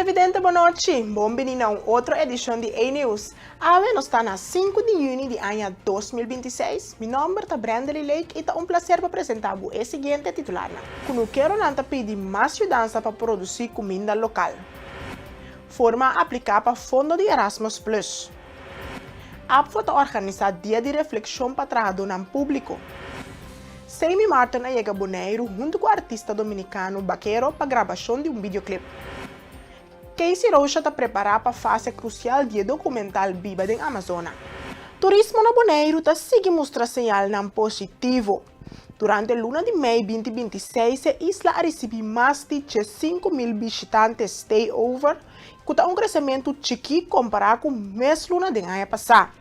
Televidente bon nochi, bon bini na un otro edishon di A-News. Awe nos ta na 5 di yüni di aña 2026. Mi nòmber ta Brandely Lake i ta un plaser pa presentá bo e siguiente titularnan. Kunukeronan ta pidi mas yudansa pa produsí kuminda lokal. Forma apliká pa fondo di Erasmus Plus. ABVO ta organisá dia di reflekshon pa trahadónan públiko. Sammy Martin a yega Boneiru huntu ku artista dominikano Bakero pa grabashon di un videoclip. Casey Rocha ta prepará pa fase krusial di e dokumental Biba den Amazona. Turismo na Boneiru ta sigui mustra señalnan positivo. Durante luna di mei 2026 e isla a risibí mas di 5.000 bishitante stay-over, ku ta un kresementu chikí kompará ku mes luna den aña pasá.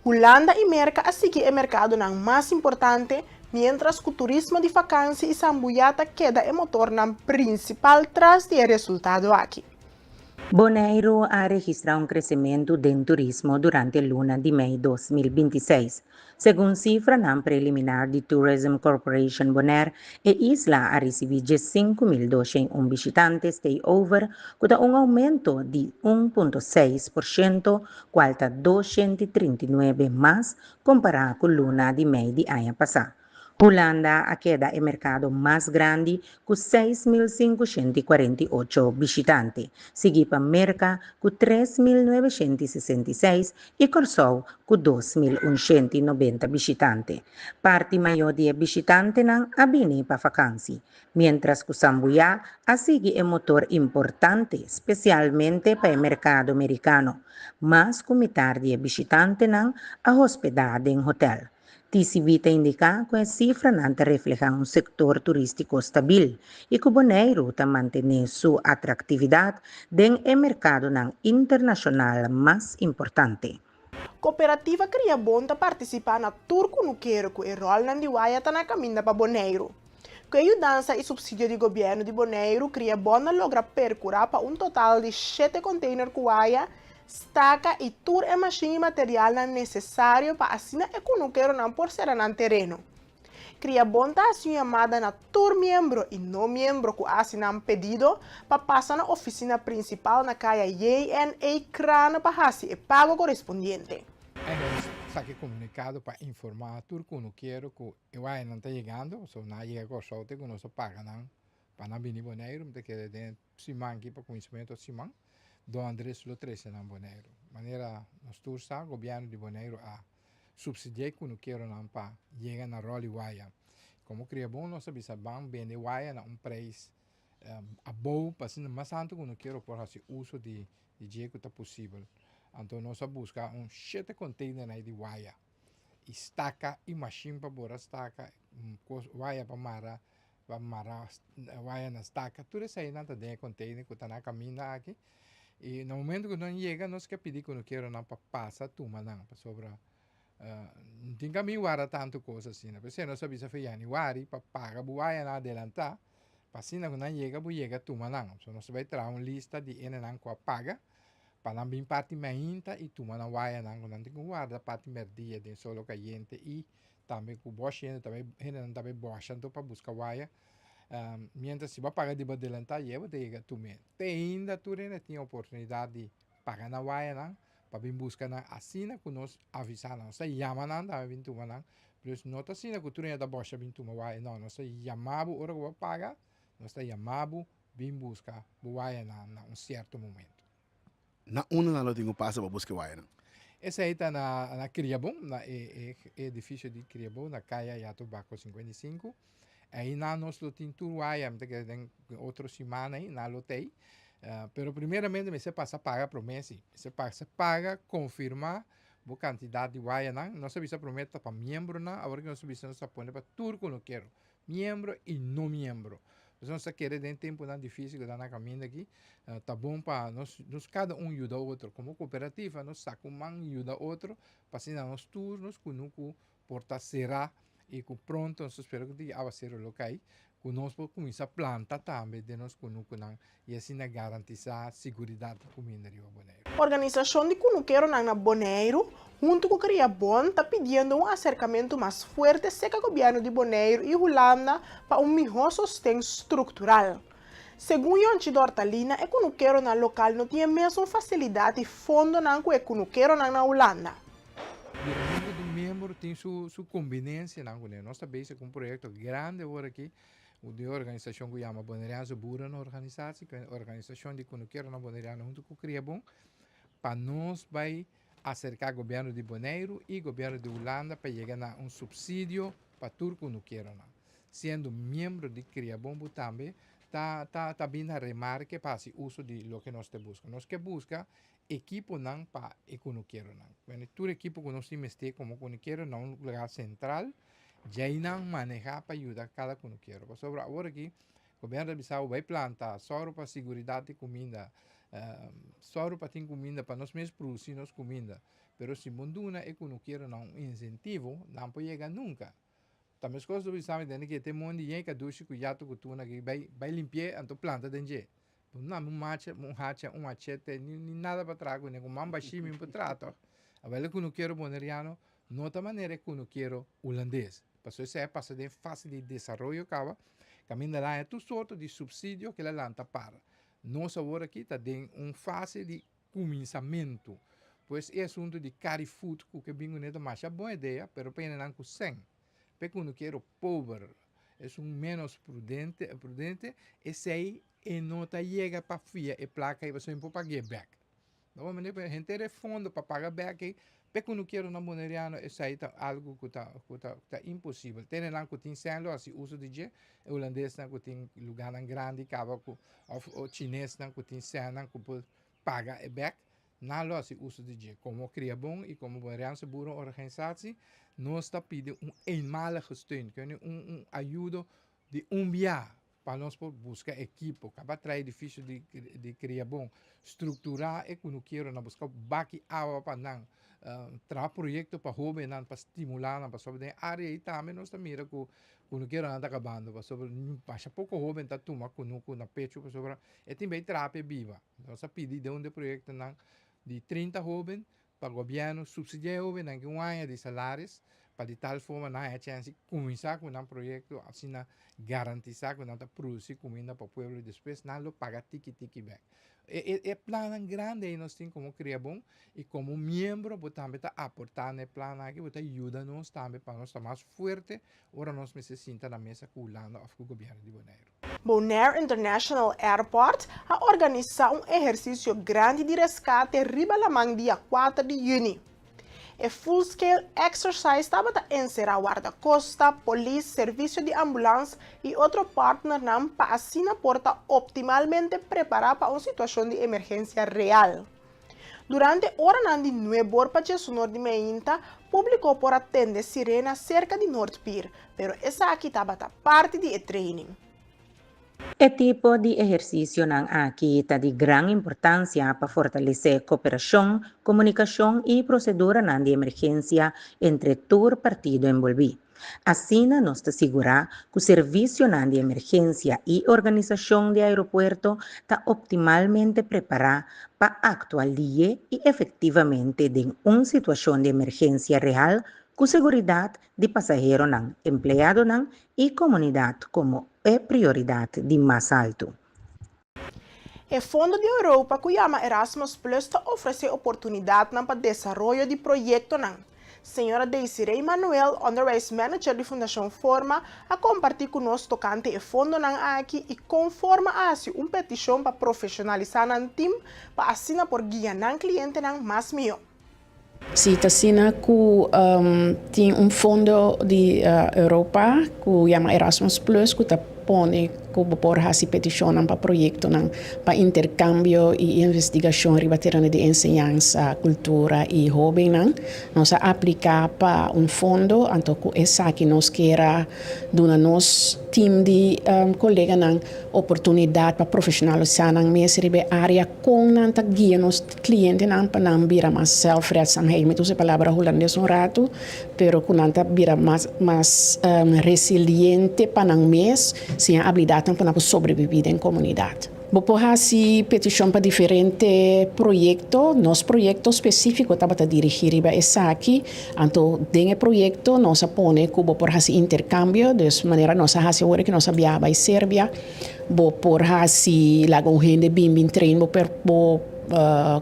Hulanda i Merka a sigui e merkadonan mas importante, miéntras ku turismo di fakansi i sambuyá ta keda e motornan prinsipal tras di e resultado aki. Boneiru a registrá un kresementu den turismo durante luna di mei 2026. Segun sifranan preliminar di Tourism Corporation Bonaire, e isla a risibí 5.201 bishitante stay-over, ku ta un oumento di 1.6%, kual ta 239 mas kompará ku luna di mei di aña pasá. Hulanda a keda e merkado mas grandi ku 6.548 bishitante, siguí pa Merka ku 3.966 i Kòrsou ku 2.190 bishitante. Parti mayó di e bishitantenan a bini pa fakansi, miéntras ku sambuyá a sigui e motor importante, spesialmente pa e merkado merikano. Mas ku mitar di e bishitantenan a hospedá den hotèl. TCB ta indiká ku e sifranan ta reflehá un sektor turístiko stabil i ku Boneiru ta mantené su atraktividat den e merkadonan internashonal mas importante. Kooperativa Kriabon ta partisipá na tur kunukero ku e ròlnan di waya ta na kaminda pa Boneiru. Ku e yudansa i supsidio di gobièrnu di Boneiru, Kriabon a logra perkurá pa un total di shete konteiner ku waya, staka i tur e mashin i materialnan nesesario pa asina e kunukeronan por sera nan tereno. Kriabon ta hasi un yamada na tur miembro i no miembro ku a hasi nan pedido pa pasa na ofisina prinsipal na kaya JNA Krane pa hasi e pago korespondiente. Nos saka e komunikado pa informá tur kunukero ku e wayanan ta yegando, so nan a yega Kòrsou te ku nos a paga nan pa nan bini Boneiru. Mi ta kere den siman aki pa kuminsamentu di siman Don Andres lo trese nan Boneiru. Manera nos tur sa gobièrnu di Boneiru a supsidiá e kunukeronan pa yega na ròl di waya. Komo Kriabon nos a bisa ban bende waya na un preis abou pa asina mas tantu kunukero por hasi uso di dje ku ta posibel. Anto nos a buska un shete konteinernan di waya i staka i mashin pa bora staka, waya pa mara pa mara waya na staka, tur eseinan ta den e container ku ta na kaminda aki i na momento ku nan yega nos ke pidi kunukeronan pa pasa tuma nan pasobra no tin kamin warda tantu kos asina p'esei nos a bisa for yanüari pa paga bo wayanan adelantá pa asina ku nan yega bo yega tuma nan so nos ta bai traha un lista di enenan ku a paga pa nan bin parti mainta i tuma nan wayanan ku nan tin ku warda parti mèrdia den solo kayente i Tambe ku bòsh hende ta bai hendenan ta bai bòsh anto pa buska waya. Mientras si bo a paga di bo adelantá ye bo ta yega tum'é. Te ainda tur hende tin oportunidat di paga nan wayanan pa bin buska nan asina ku nos avisá nan. Nos ta yama nan tambe bin tuma nan, pero no ta asina ku tur hende ta bòsha bin tuma waya. No, nos ta yama bo ora ku bo a paga, nos ta yama bo bin buska bo wayanan na un sierto momento. Na unda nan lo tin ku pasa pa buska e wayanan? Esei ta na na Kriabon, na e e edifisio di Kriabon na Kaya Yato Bako 55. Einan nos lo tin tur waya, mi ta kere den otro siman ei nan lo ta ei. Pero primeramente mester pasa paga promé si. Mester pasa paga, konfirmá bo kantidat di wayanan. Nos a bisa promé ta pa miembronan, awor ku nos a bisa nos ta pone pa tur ku no kero. Miembro i no miembro. Pasobra nos ta kere den tempunan difísil ku ta na kaminda aki, ta bon pa nos nos kada un yuda otro. Komo kooperativa nos saka un man yuda otro pa asina nos tur nos kunuku por ta será i ku pronto nos ta spera ku di awaseru lo kai, ku nos por kuminsá planta tambe den nos kunukunan i asina garantisá siguridat di kuminda riba Boneiru. Organisashon di kunukeronan na Boneiru, huntu ku Kriabon, ta pidiendo un aserkamentu mas fuerte seka gobièrnu di Boneiru i Hulanda pa un mihó sosten struktural. Segun Yonchi Dortalina e kunukeronan lokal no tin e mesun fasilidat i fondonan ku e kunukeronan na Hulanda. Biramentu di miembro tin su su kombinensianan kuné. Nos ta bezig ku un proyekto grandi awor aki di un organisashon ku yama Boneriaanse Boerenorganisatie, ku e organisashon di kunukeronan boneriano huntu ku Kriabon, pa nos bai aserká gobièrnu di Boneiru i gobièrnu di Hulanda pa yega na un supsidio pa tur kunukeronan. Siendo miembro di Kriabon bo tambe ta ta ta bin na remarke pa hasi uso di loke nos ta buska. Nos ke buska ekiponan pa e kunukeronan. Bueno, tur ekipo ku nos tin mester komo kunukero na un lugar sentral, djainan manehá pa yuda kada kunukero. Pasobra awor aki gobièrnu ta bisa bo bai planta, sòru pa siguridat di kuminda, sòru pa tin kuminda pa nos mes produsí nos kuminda. Pero si bo duna e kunukeronan un insentivo, nan por yega nunka. Ta meskos lo bisa mi tende ke te mondi yen kadushi ku yatu ku tuna ke bai bai limpi'é anto planta den dje. Bo no un macha un hacha un machete ni ni nada pa traha kuné ku man bashí mi por traha tòg. Awel e kunukero boneriano no ta manera e kunukero hulandes. Pasobra esei a pasa den fase di desaroyo kaba kaminda nan haña tur sorto di supsidio ke la lanta para. Nos awor aki ta den un fase di kuminsamentu. Pues e asuntu di carry food ku ke bin kuné ta masha bon idea, pero pa hendenan ku sèn. P'e kunukero pober, esun ménos prudente, prudente, esei e no ta yega pa fia e plaka ei pasobra e por pag'é bèk. No bo manera henter e fondo pa paga bèk ei, p'e kunukeronan boneriano esei ta algu ku ta ku ta ta imposibel. Te hendenan ku tin sèn lo hasi uso di dje, e hulandesnan ku tin lugánan grandi kaba ku òf chinesnan ku tin sènnan ku por paga e bek, nan lo hasi uso di dje. Komo Kriabon i komo Boneriaanse Boerenorganisatie nos ta pidi un eenmalige steun, kende un un ayudo di un bia pa nos por buska ekipo, kaba traha edifisio di di Kriabon, strukturá e kunukeronan, buska baki awa pa nan, traha proyekto pa hóbennan pa stimulá nan, pasobra den e área ei tambe nos ta mira ku kunukeronan ta kabando, pasobra masha poko hóben ta tuma kunuku na pechu pasobra e tin bei traha pa e biba. Nos a pidi den un di e proyektonan di 30 hóben pa gobièrnu supsidiá e hóbennan ki un aña di salaris pa di tal forma nan haña chèns di kuminsá ku nan proyekto asina garantisá ku nan ta produsí kuminda pa pueblo i despues nan lo paga tiki tiki bèk. E e plannan grandi ei nos tin komo Kriabon i komo miembro bo tambe ta aportá na e plannan aki, bo ta yuda nos tambe pa nos ta mas fuerte ora nos mester sinta na mesa ku Hulanda òf ku gobièrnu di Boneiru. Bonaire International Airport a organisá un ehersisio grandi di reskate riba laman dia kuater di yüni. E full-scale exercise tabata enserá wardakosta, polis, servisio di ambulans i otro partnernan pa asina por ta optimalmente prepará pa un situashon di emergensia real. Durante oranan di nuebor pa djesunor di meinta, públiko por a tende sirena serka di Noordpier, pero esaki tabata parti di e training. E tipo di ehersisionan aki ta di gran importansia pa fortalesé koperashon, komunikashon i proseduranan di emergensia entre tur partido enbolbí. Asina nos ta sigurá ku servisionan di emergensia i organisashon di aeropuerto ta optimalmente prepará pa aktua lie i efektivamente den un situashon di emergensia real ku seguridat di pasaheronan, empleadonan i komunidat komo e prioridat di mas altu. E fondo di Europa ku yama Erasmus Plus ta ofresé oportunidatnan pa desaroyo di proyektonan. Señora Desiree Manuel, Onderwijs Manager di Fundashon Forma, a kompartí ku nos tokante e fondonan aki i kon Forma a hasi un petishon pa profeshonalisá nan tim pa asina por guia nan klientenan mas mihó. Si ta asina ku tin un fondo di Europa ku yama Erasmus Plus ku ta pone ku bo por hasi petishonnan pa proyektonan pa interkambio i investigashon riba tereno di enseñansa, kultura i hóbennan. Nos a apliká pa un fondo anto ku esaki nos kier a duna nos tim di koleganan oportunidat pa profeshonalisá nan mes riba e área kon nan ta guia nos klientenan pa nan bira mas zelfredzaamheid. Mi ta usa e palabra hulandes un ratu, pero ku nan ta bira mas mas resiliente pa nan mes, siña abilidatnan pa nan por sobrebibí den komunidat. Bo por hasi petishon pa diferente proyekto. Nos proyekto spesífiko tabata dirigí riba esaki. Anto den e proyekto nos a pone ku bo por hasi interkambio, dus manera nos a hasi awor ku nos a biaha bai Serbia, bo por hasi laga un hende bin bin train bo per bo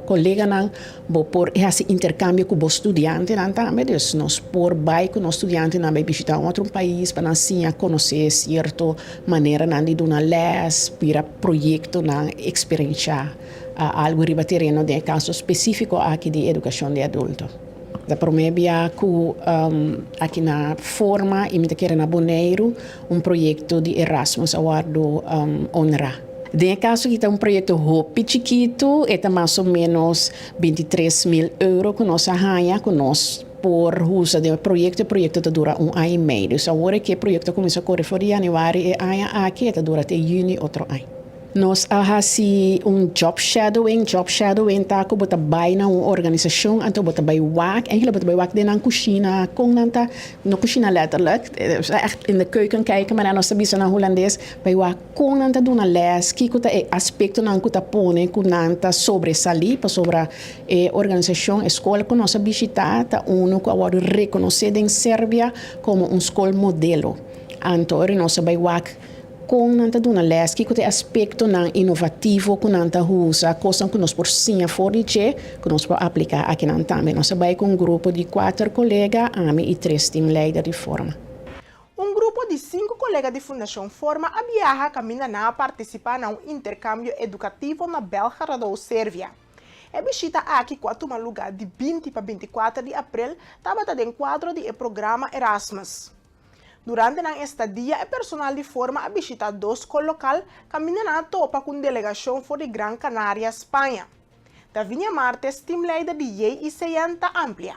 koleganan. Bo por hasi interkambio ku bo studiantenan tambe, dus nos por bai ku nos studiantenan bai bishitá un otro pais pa nan siña konosé sierto maneranan di duna lès, bira proyektonan, eksperenshá algu riba tereno den e kaso spesífiko aki di edukashon di adulto. Ta promé bia ku aki na Forma i mi ta kere na Boneiru un proyekto di Erasmus a wòrdu honrá. Den e kaso aki ta un proyekto hopi chikitu, e ta mas o ménos 23.000 euro ku nos a haña ku nos por usa den e proyekto. E proyekto ta dura un aña i mei. Dus awor ku e proyekto a kuminsá kore for di yanüari e aña aki, e ta dura te yüni otro aña. Nos a hasi un job shadowing. Job shadowing ta ku bo ta bai na un organisashon, anto bo ta bai wak, eigenlijk bo ta bai wak den nan kushina, kon nan ta, no kushina letterlijk, echt in de keuken kijken, maar nos ta bisa na hulandes, bai wak kon nan ta duna lès, kiko ta e aspektonan ku ta pone ku nan ta sobresalí, pasobra e organisashon, e skol ku nos a bishitá ta unu ku a wòrdu rekonosé den Serbia komo un skol modelo. Anto ora nos a bai wak kon nan ta duna lès, kiko ta e aspektonan inovativo ku nan ta usa, kosnan ku nos por siña for di dje, ku nos por apliká akinan tambe. Nos a bai ku un grupo di kuater kolega, ami i tres teamleider di Forma. Un grupo di sinku kolega di Fundashon Forma a biaha kaminda nan a partisipá na un interkambio edukativo na Belgrado, Servia. E bishita aki ku a tuma lugá di 20 pa 24 di aprel tabata den kuadro di e programa Erasmus. Durante nan estadia, e personal di Forma a bishitá dos skol lokal kaminda nan a topa ku un delegashon for di Gran Canaria, Spaña. Davinia Martes, teamleider di JICN, ta amplia.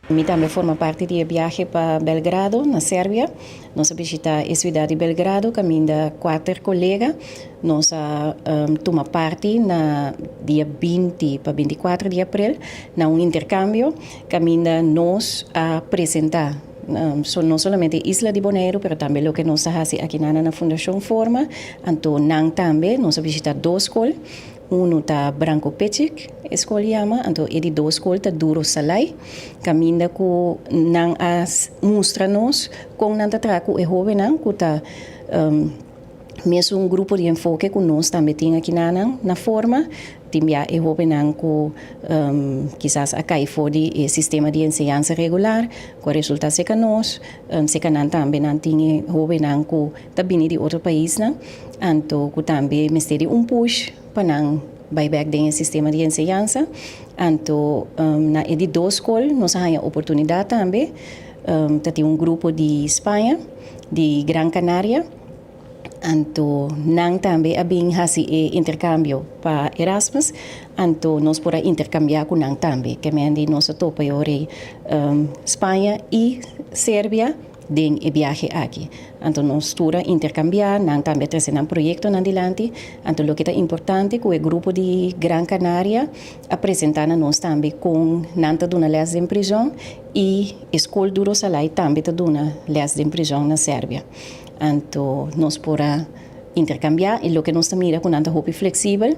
Mi tambe forma parti di e biahe pa Belgrado, na Serbia. Nos a bishitá e siudat di Belgrado kaminda kuater kolega nos a tuma parti na dia 20 pa 24 di aprel na un interkambio kaminda nos a presentá no solamente e isla di Boneiru pero tambe loke nos ta hasi akinan na Fundashon Forma. Anto nan tambe nos a bishitá dos skol. Unu ta Branko Pecic, e skol yama, anto e di dos skol ta Duro Salai, kaminda ku nan a mustra nos kon nan ta traha ku e hóbennan ku ta mesun grupo di enfoke ku nos tambe tin akinanan na Forma. Tin bia e hóbennan ku kisas a kai for di e sistema di enseñansa regular, ku a resultá seka nos, seka nan tambe nan tin e hóbennan ku ta bini di otro paisnan, anto ku tambe mester di un push pa nan bai bèk den e sistema di enseñansa. Anto na e di dos skol nos a haña oportunidat tambe, ta tin un grupo di Spaña, di Gran Canaria, anto nan tambe a bin hasi e interkambio pa Erasmus, anto nos por a interkambiá ku nan tambe. Kemendi nos a topa e ora ei Spaña i Serbia. Den e biahe aki. Anto nos tur a interkambiá, nan tambe a trese nan proyektonan dilanti. Anto loke ta importante ku e grupo di Gran Canaria a presentá na nos tambe kon nan ta duna lès den prizòn i e skol Duro Salai tambe ta duna lès den prizòn na Serbia. Anto nos por a interkambiá i loke nos ta mira ku nan ta hopi fleksibel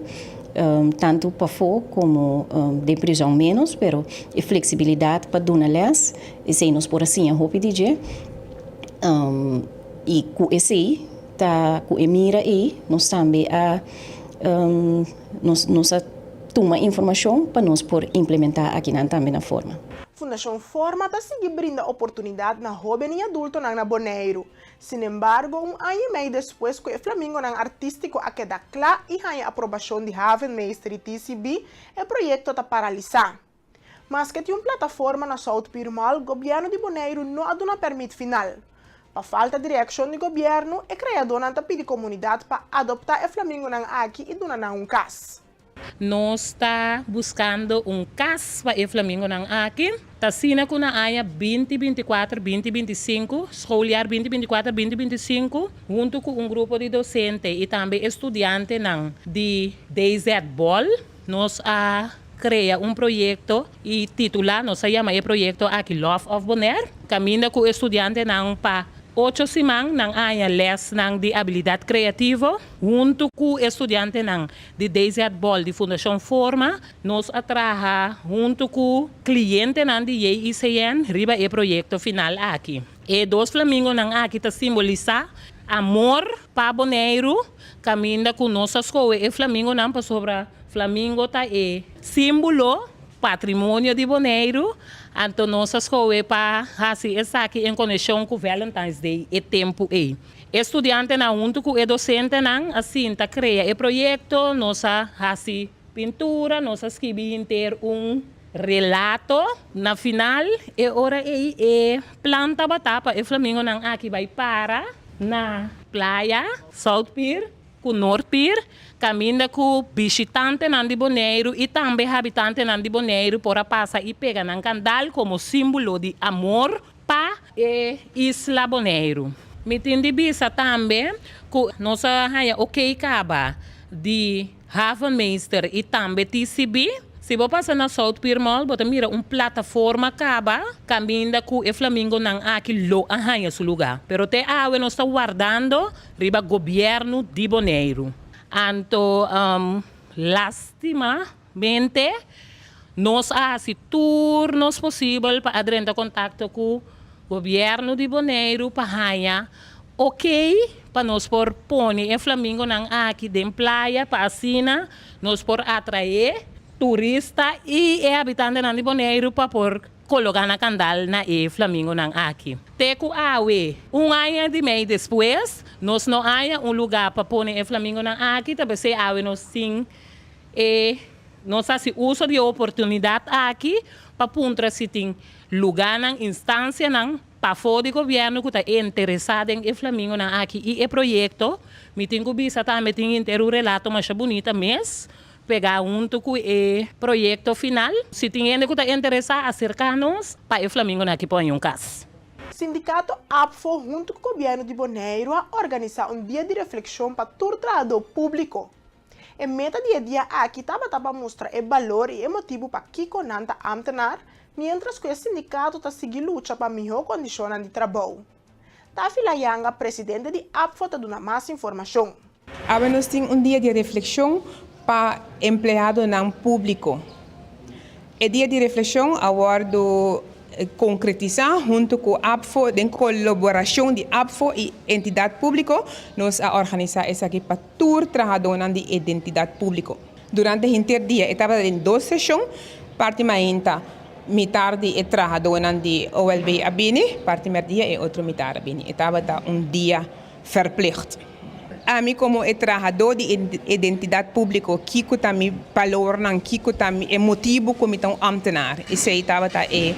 tantu pafó komo den prizòn ménos, pero e fleksibilidat pa duna lès. Esei nos por a siña hopi di dje. I ku esei ta ku e mira ei nos tambe a nos nos a tuma informashon pa nos por implementá akinan tambe na Forma. Fundashon Forma ta sigui brinda oportunidat na hóben i adultonan na Boneiru. Sinembargo, un aña i mei despues ku e flamingonan artístiko a keda kla i haña aprobashon di Havenmeester i TCB, e proyekto ta paralisá. Maske tin un plataforma na South Pier Mall, gobièrnu di Boneiru no a duna pèrmit final. Pa falta di reakshon di gobièrnu, e kreadónan ta pidi komunidat pa adoptá e flamingonan aki i duna nan un kas. Nos ta buskando un kas pa e flamingonan aki. Ta asina ku na aña 2024, 2025, schooljaar 2024, 2025, huntu ku un grupo di dosente i tambe e studiantenan di DZ Bol, nos a krea un proyekto i titulá, nos a yama e proyekto aki Love of Bonaire, kaminda ku e studiantenan pa. Ocho siman nan a haña lèsnan di abilidat kreativo. Huntu ku e studiantenan di DZ Bol di Fundashon Forma, nos a traha huntu ku klientenan di JICN riba e proyekto final aki. E dos flamingonan aki ta simbolisá amor pa Boneiru, kaminda ku nos a skohe e flamingonan pasobra flamingo ta e símbolo Patrimonio di Boneiru, anto nos a skohe pa hasi esaki en konekshon ku Valentine's Day e tempu ei. E studiantenan huntu ku e dosentenan a sinta krea e proyekto, nos a hasi pintura, nos a skibi henter un relato. Na final e ora ei e plan tabata pa e flamingonan aki bai para na playa South Pier. Ku Noordpier, kaminda ku bishitantenan di Boneiru i tambe habitantenan di Boneiru por a pasa i pega nan kandal komo símbolo di amor pa e isla Boneiru. Mi tin di bisa tambe ku nos a haña okey kaba di Havenmeester i tambe TCB. Si bo pasa na South Pier Mall bo ta mira un plataforma kaba kaminda ku e flamingonan aki lo a haña su lugá. Pero te awe nos ta wardando Riba gobièrnu di Boneiru. Anto lastimamente nos a hasi tur nos posibel pa a drenta kontakto ku gobièrnu di Boneiru pa haña okey pa nos por pone e flamingonan aki den playa pa asina nos por atraé turista i e habitantenan di Boneiru pa por Koloká na kandal na e flamingonan aki. Te ku awe, un aña di mei despues, nos no haña un lugá pa pone e flamingonan aki, ta p'esei awe nos tin e nos hasi uso di e oportunidat aki pa puntra si tin lugánan, instansianan pafó di gobièrnu ku ta interesá den e flamingonan aki i e proyekto. Mi tin ku bisa tambe tin henter un relato masha bunita mes Pegá huntu ku e proyekto final. Si tin hende ku ta interesá, aserká nos pa e flamingonan aki por haña un kas. Sindikato ABVO huntu ku gobièrnu di Boneiru a organisá un dia di reflekshon pa tur trahadó públiko. E meta di e dia aki tabata pa mustra e balor i e motibu pakiko nan ta ámtenar, miéntras ku e sindikato ta sigui lucha pa mihó kondishonnan di trabou. Taffy Layanga, presidente di ABVO ta duna mas informashon. Awe nos tin un dia di reflekshon pa empleadonan públiko. E dia di reflekshon a wòrdu konkretisá huntu ku ABVO den kolaborashon di ABVO i entidat públiko. Nos a organisá esaki pa tur trahadónan di identidat públiko. Durante henter dia e tabata den dos seshon, parti mainta mitar di e trahadónan di OLB a bini, parti mèrdia e otro mitar a bini. E tabata un dia verplicht. Ami komo e trahadó di identidat públiko, kiko ta mi balornan, kiko ta e motibu ku mi ta un ámtenar? Esei tabata e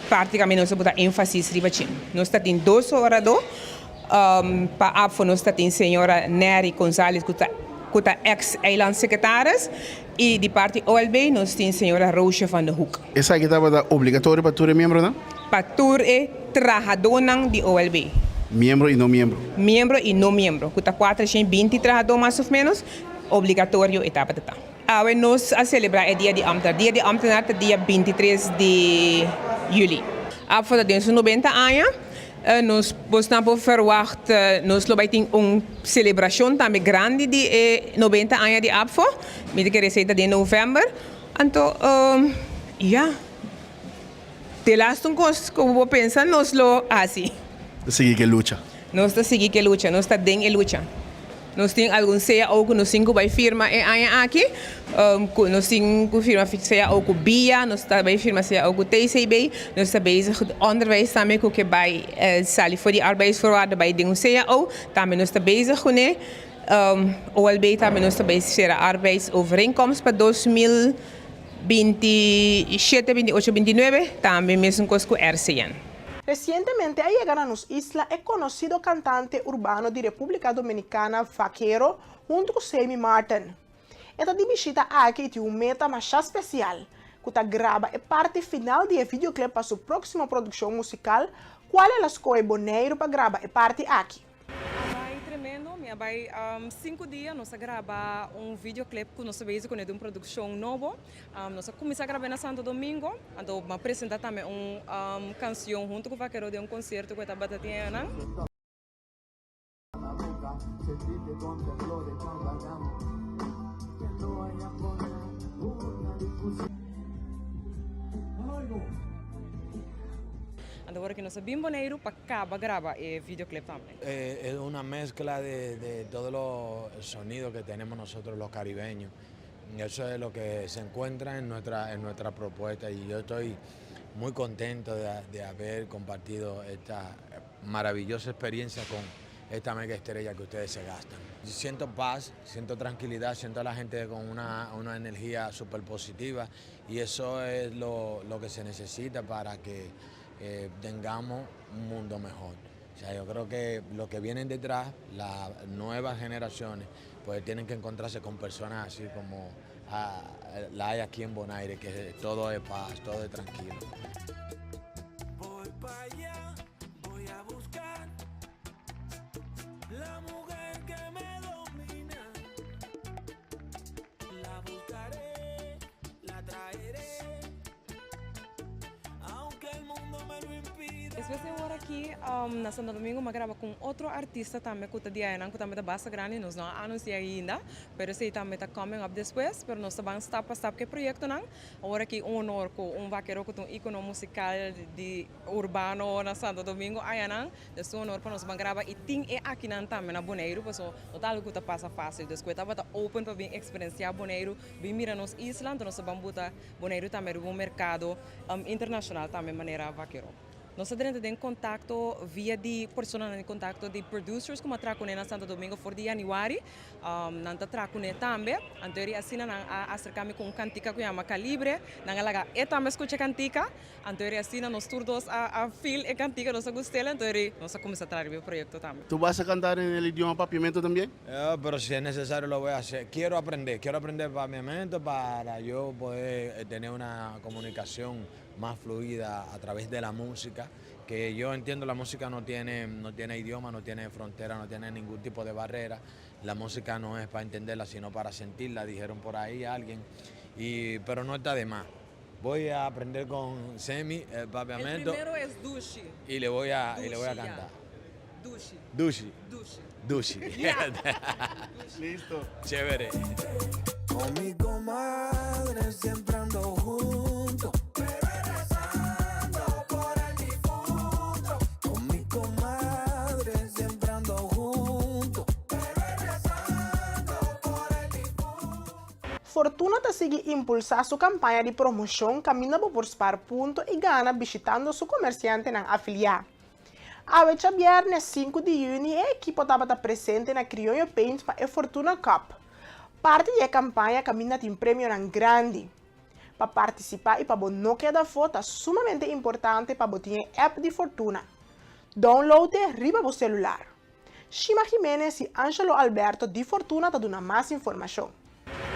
parti ku ami nos a buta énfasis riba dje. Nos ta tin dos oradó. Pa ABVO nos ta tin señora Nery Gonzalez ku ta ku ta ex eilandsecretaris i di parti OLB nos tin señora Roosje van de Hoek. Esaki tabata obligatorio pa tur e miembronan? Pa tur e trahadónan di OLB. Miembro i no miembro? Miembro i no miembro, ku ta 420 trahadó mas of ménos, obligatorio e tabata ta. Awe nos a selebrá e Dia di Ámtenar. Dia di Ámtenar ta dia 23 di yüli. ABVO ta den su 90 aña. Nos bosnan por verwacht nos lo bai tin un celebracion tambe grandi di e 90 aña di ABVO. Mi ta kere esey ta den november. Anto ya, de laatste un cos cu bo pensa nos lo haci. Ta sigui ke lucha. Nos ta sigui ke lucha, nos ta den e lucha. Nos tin algun cao ku nos tin ku bai firma e aña aki. Ku nos tin ku firma cao ku bia, nos ta bai firma cao ku TCB. Nos ta bezig ku onderwijs tambe ku ke bai sali for di arbeidsvoorwaarden bai den un cao. Tambe nos ta bezig kuné. OLB tambe nos ta bai sera arbeidsovereenkomst pa 2027, 28, 29, tambe mesun kos ku RCN. Resientemente a yega na nos isla e konosido kantante urbano di Repúblika Dominikana Vakero huntu ku Sammy Martin. E ta di bishita aki i tin un meta masha spesial, ku ta graba e parti final di e videoclip pa su próksimo produkshon musikal, kual el a skohe Boneiru pa graba e parti aki. A bai tremendo. Mi a bai 5 dia, nos a graba un videoclip ku nos ta bezig kuné di un produkshon nobo. Nos a kuminsá grab'é na Santo Domingo, anto mi a presentá tambe un kanshon huntu ku Vakero den un konsierto ku e tabata tin ayanan. Anto ora ki nos a bin Boneiru pa kaba graba e videoclip tambe. Es una mezcla de todos los sonidos que tenemos nosotros los caribeños. Eso es lo que se encuentra en nuestra, en nuestra propuesta y yo estoy muy contento de, de haber compartido esta maravillosa experiencia con esta mega estrella que ustedes se gastan. Siento paz, siento tranquilidad, siento a la gente con una, una energía súper positiva y eso es lo, lo que se necesita para que eh, tengamos un mundo mejor. O sea, yo creo que los que vienen detrás, las nuevas generaciones, pues tienen que encontrarse con personas así como ah, la hay aquí en Bonaire, que todo es paz, todo es tranquilo. Voy pa allá, voy a buscar la mujer que me domina. La buscaré, la traeré, aunque el mundo me lo impida. Despues di awor aki na Santo Domingo mi a graba ku un otro artista tambe ku ta di ayanan ku tambe ta basta grandi, nos no a anunsia ainda, pero esei tambe ta coming up despues, pero nos ta ban stap pa stap ku e proyektonan. Awor aki un honor ku un vakero ku ta un ikono musikal di urbano na Santo Domingo ayanan, dus un honor pa nos ban graba i tin e akinan tambe na Boneiru paso no ta algu ku ta pasa fásil, dus ku e tabata open pa bin eksperensiá Boneiru, bin mira nos isla, anto nos ta ban buta Boneiru tambe riba un merkado internashonal tambe manera vakero. Nos ta drenta den kontakto via di personanan di kontakto di producers ku a traha kuné na Santo Domingo for di yanüari. Nan ta traha kuné tambe. Anto eri asina nan a aserká mi ku un kantika ku yama Calibre. Nan a laga e tambe skucha e kantika. Anto eri asina nos tur dos a feel e kantika, nos a gust'el. Anto eri nos a kuminsá traha riba e proyekto tambe. ¿Tú vas a cantar en el idioma papiamento también? Pero si es necesario lo voy a hacer. Quiero aprender, quiero aprender papiamento para yo poder tener una comunicación más fluida a través de la música, que yo entiendo la música no tiene, no tiene idioma, no tiene frontera, no tiene ningún tipo de barrera. La música no es para entenderla, sino para sentirla, dijeron por ahí alguien, y, pero no está de más. Voy a aprender con Semi el papiamento. El primero es Dushi. Y le voy a cantar. Dushi. Dushi. Dushi. Dushi. Listo. Chévere. Con mi comadre siempre ando junto, pero rezando por el difunto. Con mi comadre siempre ando junto, pero rezando por el difunto. Fortuna ta sigui impulsá su kampaña di promoshon Kaminda Bo Por Spar Punto i Gana bishitando su komersiantenan afiliá. Awe djabièrnè 5 di yüni e ekipo tabata presente na Krioyo Paint pa e Fortuna Cup. Parti di e kampaña kaminda tin premionan grandi. Pa partisipá i pa bo no keda afó ta sumamente importante pa bo tin e app di Fortuna. Download e riba bo selular. Shima Jimenez i Angelo Alberto di Fortuna ta duna mas informashon.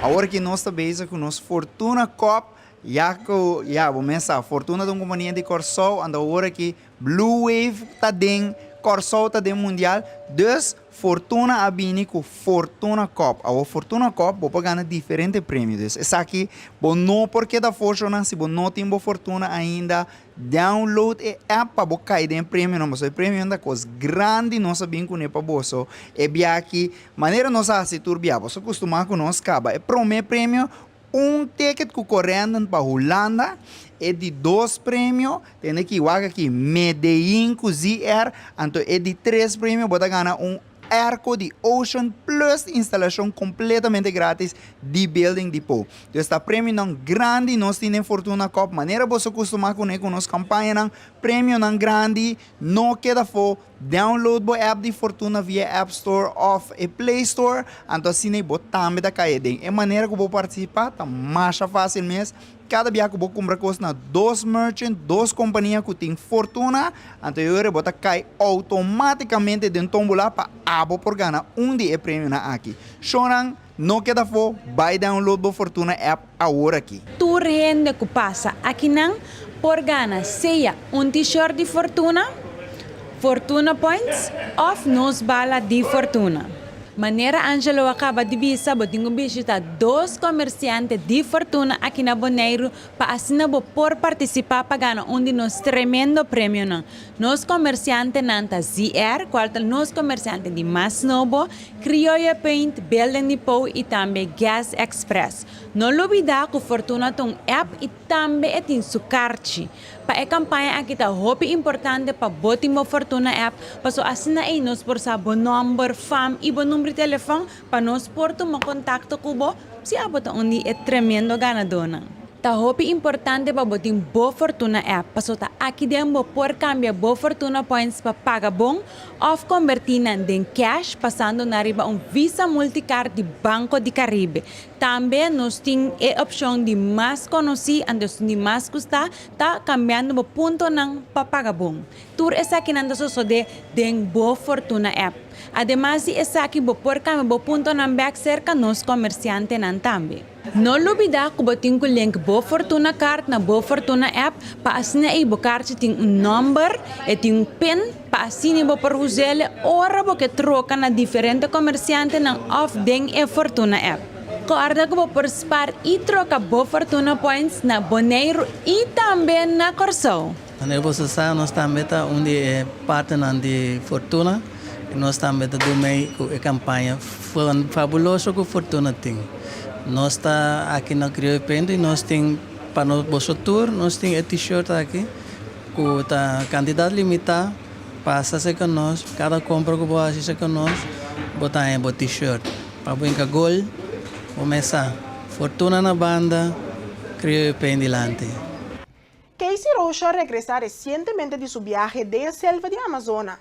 Awor ki nos ta bezig ku nos Fortuna Cup, ya ku ya bo mes sa Fortuna ta un kompania di Kòrsou, anto awor aki Blue Wave ta den Kòrsou ta den mundial, dus Fortuna a bini ku Fortuna Cup. Awor Fortuna Cup bo por gana diferente premio, dus esaki bo no por keda for shownan si bo no tin bo Fortuna ainda. Download e app pa bo kai den e premionan pasobra e premionan ta kos grandi nos a bin kuné pa boso e bia aki manera nos a hasi tur bia boso kustumá ku nos kaba e promé premio un ticket ku Corendon pa Hulanda e di dos premio tende ki wak aki Medellin ku ZR anto e di tres premio bo ta gana un Airco di Ocean plus instalashon kompletamente gratis di Building Depot. Dus ta premionan grandi nos tin den Fortuna Cup manera boso kustumá kuné ku nos kampañanan, premionan grandi, no keda afó, download bo app di Fortuna via App Store òf e Play Store, anto asina bo tambe ta kai aden. E manera ku bo partisipá ta masha fásil mes, Kada bia ku bo kumpra kos na dos merchant, dos kompania ku tin fortuna, anto e ora bo ta kai outomátikamente den tómbola pa abo por gana un di e premionan aki. Shownan, no keda afó, bai download bo Fortuna app awor aki. Tur hende ku pasa akinan por gana sea un t-shirt di Fortuna, Fortuna Points òf nos bala di Fortuna. Manera Angelo a kaba di bisa, bo tin ku bishita dos komersiante di Fortuna aki na Boneiru pa asina bo por partisipá pa gana un di nos tremendo premionan. Nos komersiantenan ta ZR, kual ta nos komersiante di mas nobo, Criolla Paint, Building Depot i tambe Gas Express. No lubidá ku Fortuna ta un app i tambe e tin su karchi. Pa e kampaña aki ta hopi importante pa bo tin bo Fortuna app, paso asina ei nos por sa bo nòmber, fam i bo number di telefòn pa nos por tuma kontakto ku bo si abo ta un di e tremendo ganadónan. Ta hopi importante pa bo tin bo Fortuna app, paso ta aki den bo por kambia bo Fortuna Points pa paga bon òf kombertí nan den cash pasando nan riba un Visa Multicard di Banco di Caribe. Tambe nos tin e opcion di mas conoci, anto esun di mas gusta, ta cambiando bo puntonan pa paga bon. Tur esakinan ta sosode den bo Fortuna app. Ademas di esaki bo por cambia bo puntonan bek cerca nos comerciantenan tambe. No lubida cu bo tin cu link bo Fortuna card na bo Fortuna app pa asina ey bo carchi tin un nomber, e tin un pin, Pa asina bo por us'el ora bo ke troka na diferente komersiantenan òf den e Fortuna app. Kòrda ku bo por spar i troka bo Fortuna Points na Boneiru i tambe na Kòrsou. Manera boso sa nos tambe ta un di e partnernan di Fortuna i nos tambe ta dun mei ku e kampaña fabuloso ku Fortuna tin. Nos ta aki na Krioyo Pento i nos tin pa nos boso tur nos tin e t-shirt aki. Ku ta kantidat limitá, pasa serka nos, kada kompra ku bo hasi serka nos, bo ta haña bo t-shirt. Pa bo hinka gol, bo mesa. Fortuna na banda, Krioyo Paint dilanti. Casey Rocha a regresá resientemente di su biahe den e selva di Amazona.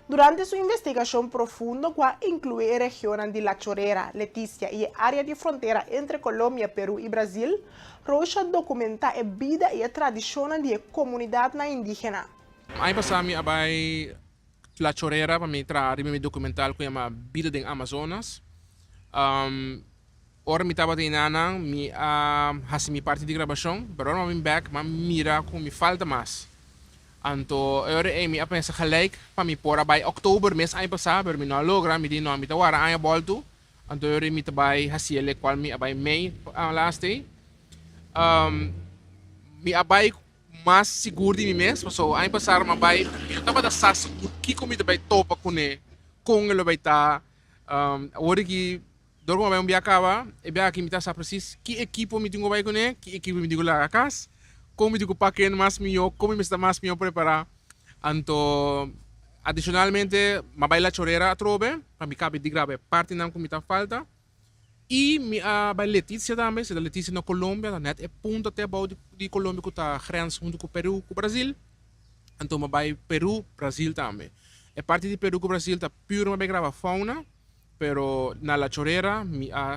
Durante su investigashon profundo ku a inkluí e regionnan di La Chorrera, Leticia i e área di frontera entre Colombia, Perú i Brasil, Rocha a dokumentá e bida i e tradishonnan di e komunidatnan indígena. Aña pasá mi a bai La Chorrera pa mi traha riba mi dokumental ku yama Bida den Amazonas. Ora mi tabata enanan mi a hasi mi parti di grabashon, pero ora mi a bin bèk mi a mira ku mi falta mas. Anto e ora ei mi a pensa gelijk pa mi por a bai oktober mes aña pasá, pero mi no a logra, mi di no, mi ta wara aña bòltu, anto e ora ei mi ta bai hasi el e kual mi a bai mei laatste ei. Mi a bai mas sigur di mi mes, pasobra aña pasá mi a bai mi no tabata sa sigur kiko mi ta bai topa kuné, kon e lo bai ta. Awor aki Dor ku mi a bai un bia kaba, e bia aki mi ta sa presis ki ekipo mi tin ku bai kuné, ki ekipo mi tin ku laga kas, kon mi tin ku pak'e mas mihó, kon mi mester ta mas mihó prepará. Anto, adishonalmente, mi a bai La Chorera atrobe pa mi kabe di graba e partinan ku mi ta falta. I mi a bai Leticia tambe, si ta Leticia na Colombia, ta nèt e punto te abou di Colombia ku ta grens huntu ku Peru ku Brasil. Anto mi a bai Peru, Brasil tambe. E parti di Peru ku Brasil ta pur mi a bai graba fauna. Pero na La Chorrera mi a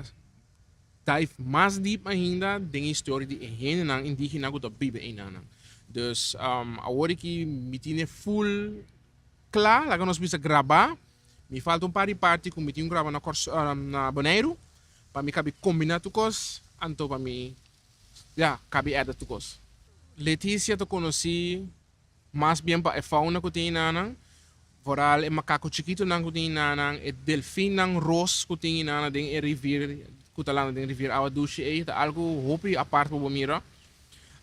dive mas deep ainda den e historia di e hendenan indigena ku ta biba einanan. Dus awor aki mi tin e full kla, laga nos bisa grabá. Mi falta un par di parti ku mi tin ku graba na Kòrsou na Boneiru pa mi kabi kombiná tur kos anto pa mi ya kabi edit tur kos. Leticia ta konosí Mas bien pa e fauna ku tin inanan, vooral e makaku chikitunan ku tin inanan, e delfinnan ros ku tin inanan den e rivier ku ta landa den rivier Awa Dushi ei, ta algu hopi apart pa bo mira.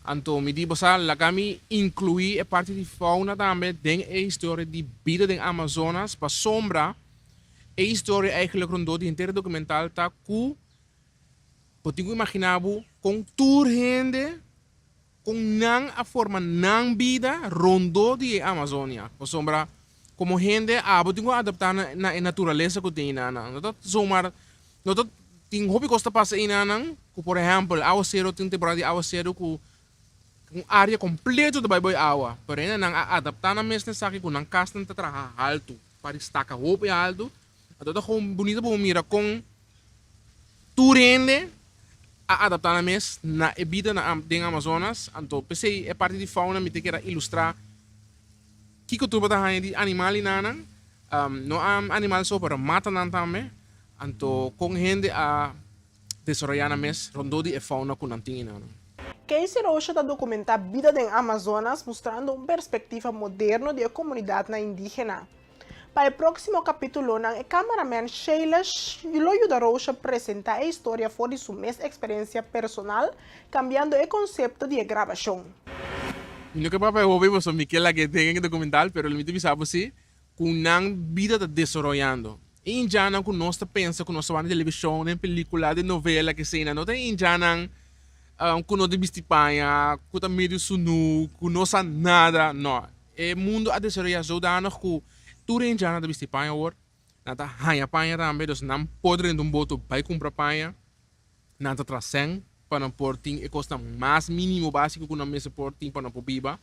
Anto mi di bo sa laga mi inkluí e parti di fauna tambe den e historia di bida den Amazonas pasobra e historia eigenlijk rondó di henter e dokumental ta ku bo tin ku imaginá bo kon tur hende Kon nan a forma nan bida rondó di e Amazonia? Pasobra komo hende abo tin ku adaptá na e naturalesa ku tin einanan. No ta zomaar, no ta, tin hopi kos ta pasa einanan ku por ehèmpel awaseru, tin temporada di awaseru ku un área kompleto ta bai boi awa. Pero hendenan a adaptá nan mes na esaki ku nan kasnan ta traha haltu, pa di staka hopi haltu. Anto ta gewoon bunita pa bo mira kon tur hende a adaptá nan mes na e bida na den Amazonas. Anto p'esei e parti di fauna mi ta kere ilustrá kiko tur bo ta haña di animal i nanan. No animal so pero matanan tambe. Anto kon hende a desaroyá nan mes rondó di e fauna ku nan tin i nanan. Casey Rocha ta dokumentá bida den Amazonas mustrando un perspektiva moderno di e komunidatnan indígena. Pa e próksimo kapítulonan e cameraman Shailesh lo yuda Roosje presentá e historia for di su mes eksperensia personal, kambiando e konsepto di e grabashon. Mi no ke papia hopi pasobra mi ke lag'é den e dokumental, pero mi ta bisa bo si ku nan bida ta desaroyando. E indjannan ku nos ta pensa ku nos ta wak na televishon, den pelikula, den novela, kesei nan no ta e indjannan ku no ta bisti paña, ku ta medio sunú, ku no sa nada. No. E mundu a desaroyá zodanig ku tur e indjannan ta bisti paña awor. Nan ta haña paña tambe, dus nan por drenta un boto bai kumpra paña. Nan ta traha sèn pa nan por tin e kosnan mas mínimo básiko ku nan mester por tin pa nan por biba.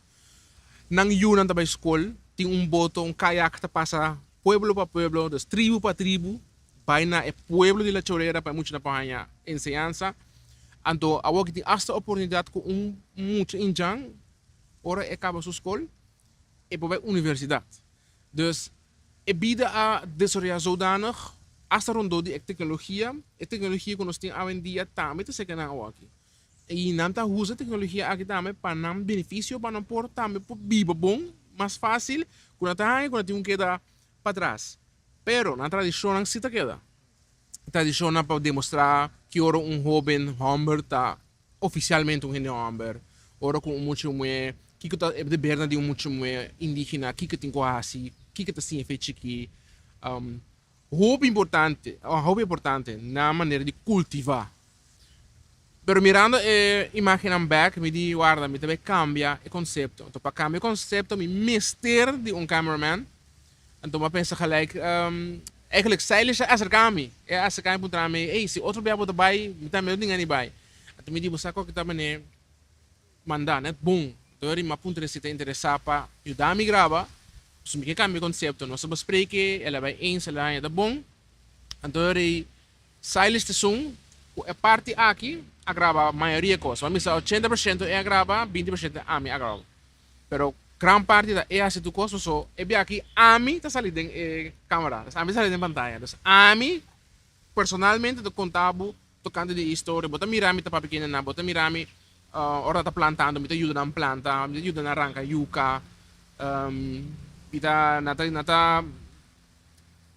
Nan yunan ta bai skol, tin un boto, un kayak ta pasa pueblo pa pueblo, dus tribu pa tribu, bai na e pueblo di La Chorera pa e muchanan por haña enseñansa. Anto awor ki tin asta oportunidat ku un mucha indjan ora e kaba su skol e por bai universidat. Dus e bida a desaroyá zodanig asta rondó di e teknologia, e teknologia ku nos tin awendia tambe ta seka nan awor aki. I nan ta usa teknologia aki tambe pa nan benefisio, pa nan por tambe por biba bon, mas fásil, ku nan ta haña ku nan tin ku keda patras. Pero nan tradishonnan si ta keda. Tradishonnan pa demostrá ki ora un hóben hòmber ta ofisialmente un hende hòmber, ora ku un mucha muhé, kiko ta e debernan di un mucha muhé indígena, kiko tin ku hasi, kiko ta siña fe chikí. Hopi importante, hopi importante na manera di kultivá. Pero mirando e imagennan bek mi di warda mi ta bay cambia e concepto. Anto pa cambia e concepto mi mester di un cameraman. Anto mi a pensa gelijk, eigenlijk Sailesh a acerca mi. E a acerca mi puntra mi, ey si otro bia bo ta bay mi tambe lo tin gana di bay. Anto mi di bo sa koke ta mane manda net bon. Anto mi a puntra si ta interesa pa yuda mi graba. Pasobra mi ke cambia e concepto. Nos a bespreke, el a bay eens, el a haña ta bon. Anto Silas t'esun ku e parti aki a graba mayoria kos. Bo a misa 80% e a graba, 20% ami a graba. Pero gran parti ta e hasi tur kos paso e bia aki ami ta sali den e kamera, dus ami ta sali den pantaya. Dus ami personalmente ta konta bo tokante di e historia. Bo ta mira mi ta papia kinenan, bo ta mira mi ora ta plantando, mi ta yuda nan planta, mi ta yuda nan ranka yuka, mi ta nan ta nan ta.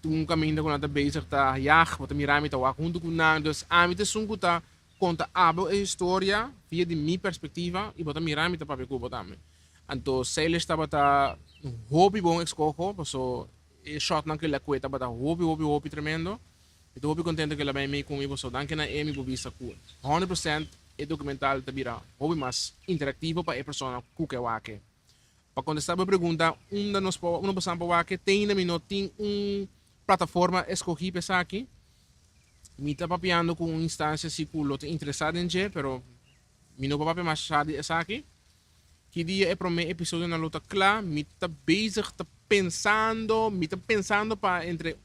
Tin un kaminda ku nan ta bezig ta yag, bo ta mira mi ta wak huntu ku nan. Dus ami ta esun ku ta konta abo e historia via di mi perspektiva i bo ta mira mi ta papia ku bo tambe. Anto Seilesh tabata un hopi bon eskoho paso e shotnan ku el a kue tabata hopi hopi hopi tremendo. Mi ta hopi kontento ku el a bai mei ku mi paso danki na e mi por bisa ku 100% e dokumental ta bira hopi mas interaktivo pa e persona ku ke wak e. Pa kontestá bo pregunta, unda nos por, unda bosan por wak te ainda mi no tin un plataforma eskogí pa esaki. Mi ta papiando ku un instansia si ku lo ta interesá den dje, pero mi no por papia mashá di esaki. Ki dia e promé episodionan lo ta kla, mi ta bezig ta pensando, mi ta pensando pa entre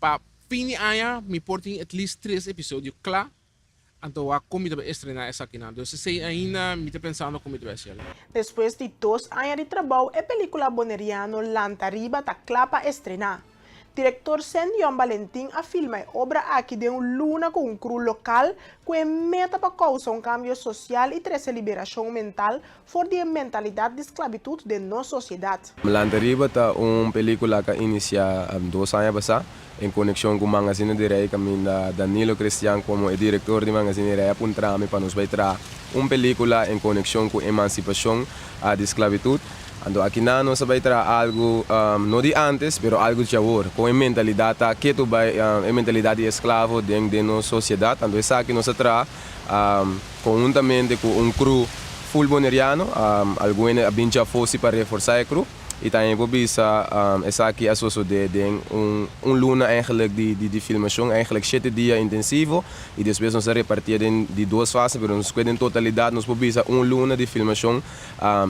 pa fin di aña mi por tin at least tres episodio kla. Anto wak kon mi ta bai estrená esakinan. Dus esei ainda mi ta pensando kon mi ta bai hasiel. Despues di dos aña di trabou e pelikula boneriano Lanta Riba ta kla pa estrená. Direktor Sendion Balentin a filma e obra aki den un luna ku un kru lokal ku e meta pa kousa un kambio sosial i trese liberashon mental for di e mentalidat di sklabitut den nos sosiedat. Lanta Riba ta un pelikula ku a inisiá dos aña pasá. En konekshon ku Mangazine di Rei kaminda Danilo Cristian komo e direktor di Mangazine di Rei a puntra mi pa nos bai traha un pelikula en konekshon ku emansipashon di sklabitut. Anto akinan nos a bai traha algu no di antes pero algu djawor kon e mentalidat ta ketu bai e mentalidat di esklavo den den nos sosiedat. Anto esaki nos a traha konhuntamente ku un crew full boneriano, algun hende a bin djafó si pa reforsá e crew. I tambe por bisa esaki a sosode den un un luna eigenlijk di di filmashon, eigenlijk shete dia intensivo i despues nos a repartié den di dos fase pero nos kue den totalidat nos por bisa un luna di filmashon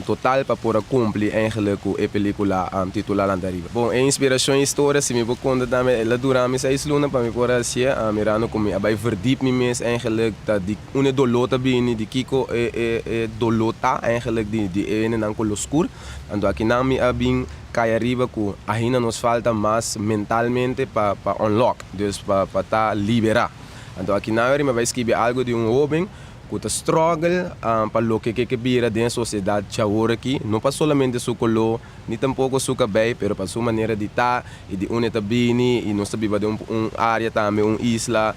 total pa por a kumpli eigenlijk ku e pelikula titulá Lanta Riba. Bon e inspirashon i historia si mi por konta tambe el a dura mi seis luna pa mi por a hasié mirando ku mi a bai verdiep mi mes eigenlijk ta di unda e doló ta bini di kiko e e e doló ta eigenlijk di di e hendenan ku lo skur. Anto akinan mi a bin kai ariba ku ahinda nos falta mas mentalmente pa pa unlock, dus pa pa ta liberá. Anto akinan mi a bai skibi algu di un hóben ku ta struggle pa loke ke ke bira den sosiedat djawor aki, no pa solamente su koló, ni tampoko su kabei, pero pa su manera di ta i di unda e ta bini i nos ta biba den un área tambe, un isla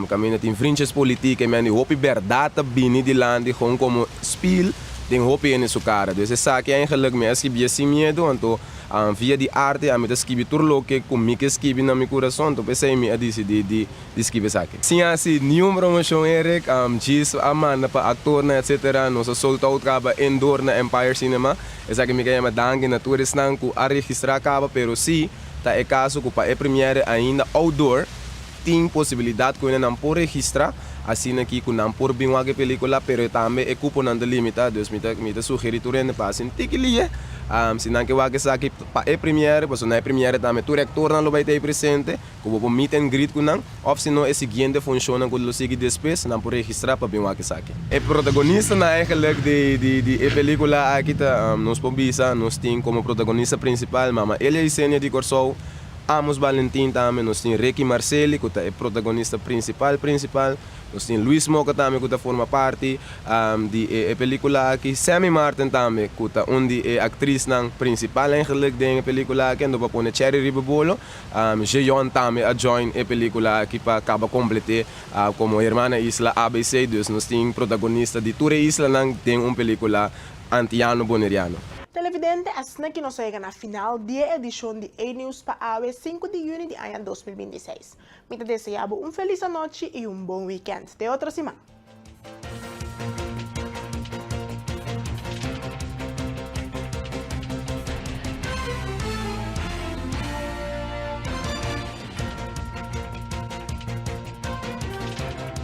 kaminda tin vriendjespolitiek i men di hopi bèrdat ta bini dilanti gewoon komo spiel den hopi hende su kara. Dus esaki eigenlik mi a skibié sin miedu, anto via di arte ami ta skibi tur loke ku mi ke skibi na mi kurason, anto p'esei mi a disidí di di skibi esaki. Sin hasi niun promoshon Eric, djis a manda pa aktornan etc. Nos a sold out kaba indoor na Empire Cinema. Esaki mi ke yama danki na tur esnan ku a registrá kaba pero si ta e kaso ku pa e premiere ainda outdoor tin posibilidat ku nan por registrá asina ki ku nan por bin wak e pelikula pero tambe e kuponan ta limitá dus mi ta mi ta sugerí tur hende pa hasi un tiki lie si nan ke wak esaki pa e premiere pasobra na e premiere tambe tur e aktornan lo bai ta ei presente. Ku bo por meet and greet ku nan, òf si no e siguiente funshonnan ku lo sigui despues, nan por registrá pa bin wak esaki. E protagonistanan eigenlijk di di di e pelíkula aki ta, nos por bisa, nos tin komo protagonista prinsipal Mama Elia Isenia di Kòrsou, Amos Balentin tambe, nos tin Ricky Marceli ku ta e protagonista prinsipal prinsipal, nos tin Luis Moka tambe ku ta forma parti di e e pelíkula aki, Sammy Martin tambe ku ta un di e aktrisnan prinsipal eigenlijk den e pelíkula aki, anto pa pone cherry riba bolo. Jeon tambe a join e pelicula aki pa caba complete como hermana isla ABC, dus nos tin protagonista di tur e islanan den un pelicula Antiano Boneriano. Televidente, asina ki nos a yega na final di e edicion di E-Nieuws pa awe sinku di juni di aña 2026. Mi ta desea bo un feliz anochi y un bon weekend. Te otro siman.